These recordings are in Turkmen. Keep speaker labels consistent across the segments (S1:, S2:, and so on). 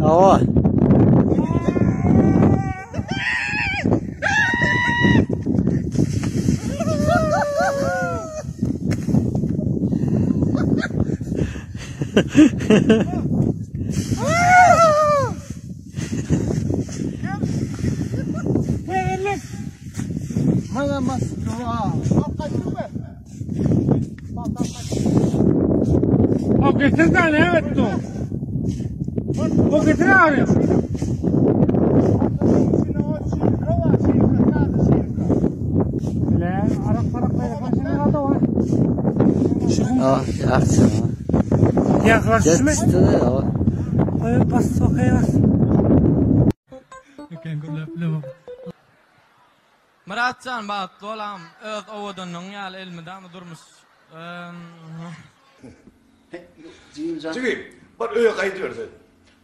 S1: Hawa.
S2: O getir tane evet o. O getir abi.
S1: Ah, ýagşy.
S2: Yaklaştı mı?
S1: Ýetişdi, hawa.
S2: Bas sokaya bas.
S3: Myratjan bagtly bolam öz owadanlygyň ýaly elmydama durmuş
S4: Jigim, bar öýe gaýdyber sen.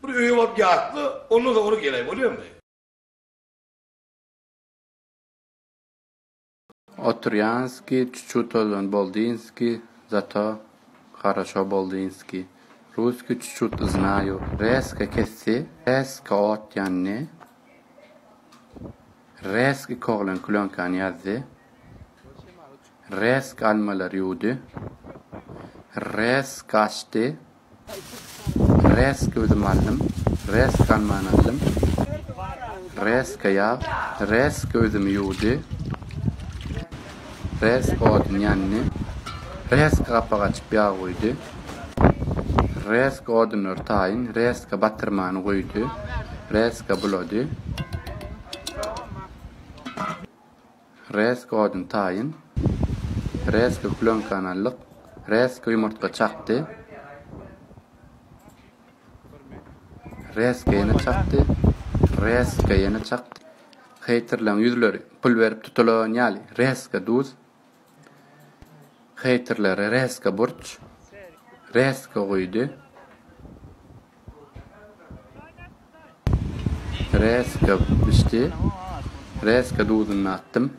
S4: Bir öýe baryp ýatla, ondan soňra geläý, bolýarmy?
S5: Oturýanski, çuçut ozan boldinski, zato haraşo boldinski. Ruski çuçut znaýu. Reska kesdi, reska ot ýandy. Resk iki oglan klonkany ýazdy. Resk almalary ýuwdy. Resk açdy. Resk özüm aldym. Resk almany aldym. Reska ýag. Resk özümi ýuwdy. Resk odun ýandy. Resk gapak açyp ýag guýdy. Resk odunlary taýyn. Reska batyrmany guýdy. Reska bulady. Reska odun taýyn. Reska plýonkany aldyk. Reska ýumurtga çakdy. Reska ýene çakdy. Reska ýene çakdy. Heýterleň ýüzleri pul berip tutulan ýaly. Reska duz. Heýterlere reska burç. Reska guýdy. Reska bişdi. Reska duzuny atdym.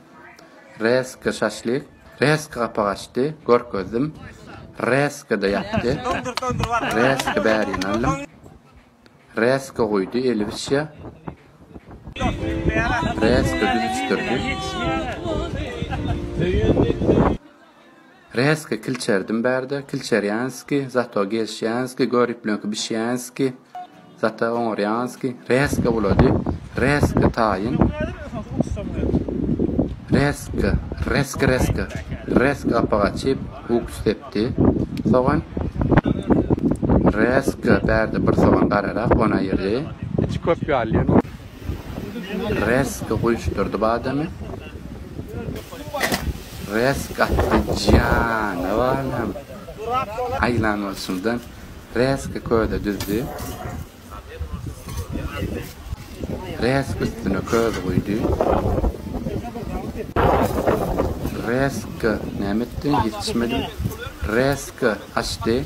S5: Reska şaşlik. Reska gapak açdy. Görkezdim. Reska-da ýapdy. Reska bärini aldym. Reska guýdy, eli bişýär. Reska düzüşdirdi. Reska kilçerdim bärde, kilçerýänski, zato gelişýänski, göripleňki bişýänski, zata oňarýanski. Reska bulady. Reska taýyn. Reska, reska, reska. Reska gapak açyp, uks sepdi. Sogan. Reska bärde bir sogan gararak, ony aýyrdy.
S6: Içi köp ýaly.
S5: Reska guýuşdyrdy badamy. Resk atdy jana balam. Aýlan bolşumdan reska köze düzdi. Resk üstüne köz guýdy. Reska näme etdi? Ýetişmedim. Reska açdy.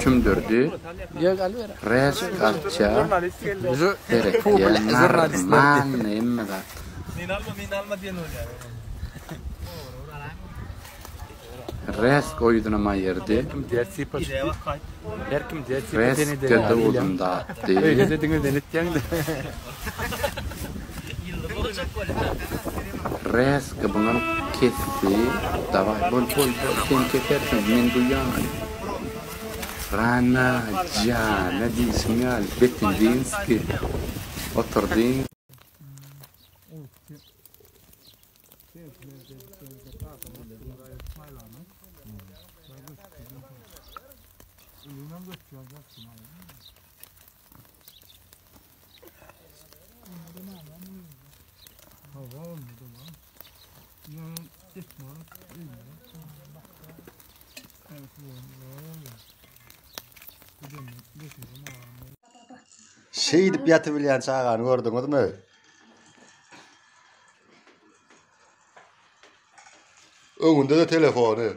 S5: Çümdürdi. Resk atja seretýär. Normalny hemme zat. Resk o ýüzüne maýyrdy. Resk döwdüm datdy. Resk buňam kesdi. Daway bol bol bol sen kesersiň men duýýan. Rana jana diýşiň ýaly betindinski oturdyn.
S7: Şeýdip ýatybilýän çagany gördüňizmi? Öňünde-de telefony.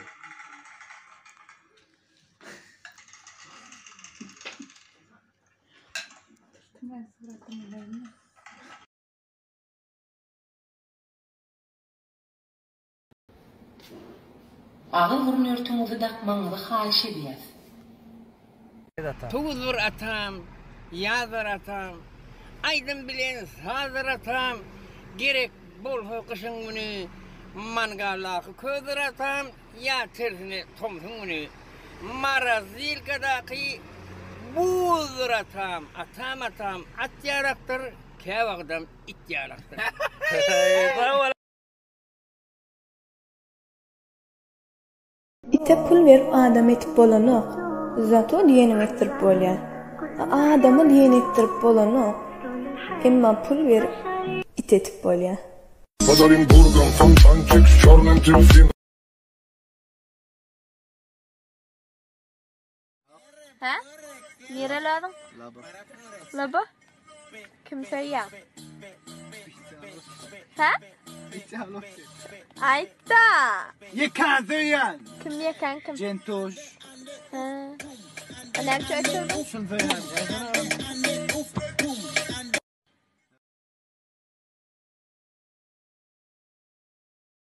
S8: Agyz-burun örtügiňizi dakmagyňyzy haýyş edýäs.
S6: Tuzdur atam, ýazdyr atam, Aýdym bilen sazdyr atam, Gerek bolsa gyşyň güni, Mangaldaky közdür atam, Ýa tersine tomsuň güni, Marazilkadaky buzdur atam, Atam atam at ýalakdyr, Käwagtam it ýalakdyr.
S8: Ite pul berip adam etip bolanok. Zato diýeniňi etdirip bolýar. A adama diýeni etdirip bolanok. Emma pul berip it etip bolýar.
S9: Pod Orenburgom fontanчик с черным дельфином.
S10: Hä? Nireli özüň? Laba. Laba? Kim söýýäň? Hä? Aýtda!
S2: Ýekan söýýän.
S10: Kim ýekan kim?
S2: Jentoş.
S10: Hä. Näme üçin öçürdiň?
S2: Şuny söýýän.